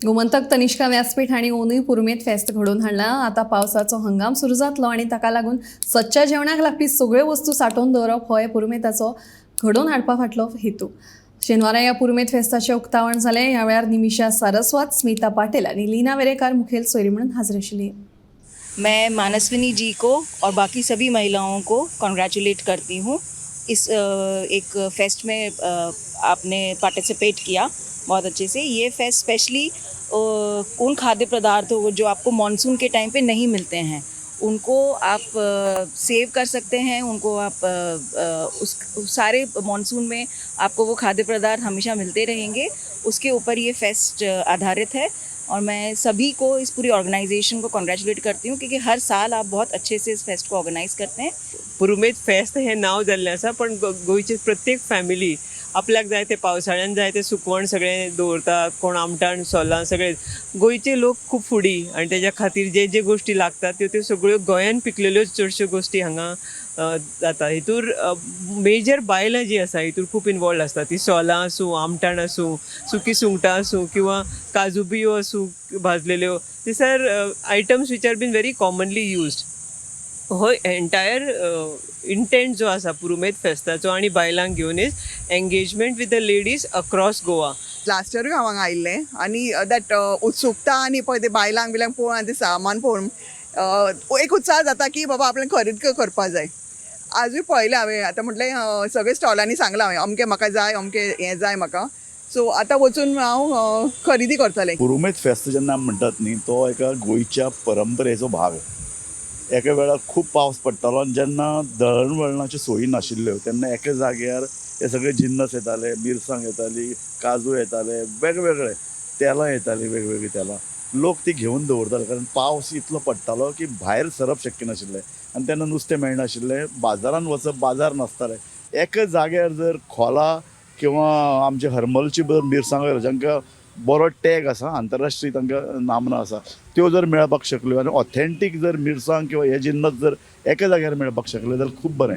गोमंतक तनिष्का व्यासपीठ हांणी ओनूय पुरुमेंत फेस्त घडोवन हाडलां. आतां पावसाचो हंगाम सुरू जातलो आनी ताका लागून सदच्या जेवणाक लागपी सगळ्यो वस्तू सांठोवन दवरप हो पुरुमेंताचो घडोवन हाडपा फाटलो हेतू. शेनवारा ह्या पुरुमेंत फेस्ताचें उक्तावण जालें. ह्या वेळार निमिषा सारस्वत, स्मिता पाटील आनी लीना वेरेकार मुखेल सोयरी म्हणून हाजीर आशिल्ली. मैं मानस्विनी जी को और बाकी सभी महिलाओं को कॉन्ग्रेचुलेट करती हूँ. इस एक फेस्ट में आपने पार्टिसिपेट किया बहुत अच्छे से. ये फेस्ट स्पेशली उन खाद्य पदार्थों को जो आपको मानसून के टाइम पे नहीं मिलते हैं, उनको आप सेव कर सकते हैं. उनको आप उस सारे मानसून में आपको वो खाद्य पदार्थ हमेशा मिलते रहेंगे. उसके ऊपर ये फेस्ट आधारित है और मैं सभी को, इस पूरी ऑर्गेनाइजेशन को कॉन्ग्रेचुलेट करती हूँ, क्योंकि हर साल आप बहुत अच्छे से इस फेस्ट को ऑर्गेनाइज करते हैं. पुरुमेंत फेस्त हें नांव जाल्लें आसा, पण गोंयची प्रत्येक फॅमिली आपल्याक जाय ते पावसाळ्यान जाय ते सुकवण सगळें दवरता. कोण आमटाण, सोलां, सगळें. गोंयचे लोक खूब फुडी आनी तेज्या खातीर जे जे गोश्टी लागतात त्यो त्यो सगळ्यो गोंयान पिकलेल्यो चडश्यो गोश्टी हांगा जाता. हितूर मेजर बायलां जीं आसा हितूर खूब इनवॉल्ड आसता. ती सोलां आसूं, आमटाण आसूं, सुकी सुंगटां आसूं किंवा काजू बियो आसूं भाजलेल्यो, these are items which are been very commonly used. हो एंटायर इंटेंट जो आसा पुरुमेंत फेस्ताचो आनी बायलांक घेवन is engagement with the ladies across Goa. Last इयरूय हांव हांगा आयिल्लें आनी that उत्सुकता आनी पळय ते बायलांक बिलांक पळोवन आनी ते सामान पळोवन एक उत्साह जाता की बाबा आपणें खरेदी करपा जाय. आजूय पळयलें हांवें. आतां म्हटलें, सगळे स्टॉलांनी सांगलां हांवें, अमकें म्हाका जाय, अमकें हें जाय म्हाका. सो आतां वचून हांव खरेदी करतलें. पुरुमेंत फेस्त जेन्ना आमी म्हणटात न्ही, तो एका गोंयच्या परंपरेचो भाग. एका वेळार खूब पावस पडटालो आनी जेन्ना दळणवळणाच्यो सोयी नाशिल्ल्यो, तेन्ना एका जाग्यार हे सगळे जिन्नस येताले. मिरसांग येताली, काजू येताले, वेगवेगळे तेलां येतालीं, वेगवेगळीं तेलां. लोक ती घेवन दवरताले, कारण पावस इतलो पडटालो की भायर सरप शक्य नाशिल्लें आनी तेन्ना नुस्तें मेळनाशिल्लें. बाजारान वचप, बाजार नासताले. एका जाग्यार जर खोला किंवा आमचे हरमलची जर मिरसांगो, जांकां बरो टॅग आसा, आंतरराष्ट्रीय तांकां नामना आसा, त्यो जर मेळपाक शकल्यो आनी ऑथेंटीक जर मिरसांग किंवा हे जिन्नस जर एका जाग्यार मेळपाक शकले जाल्यार खूब बरें.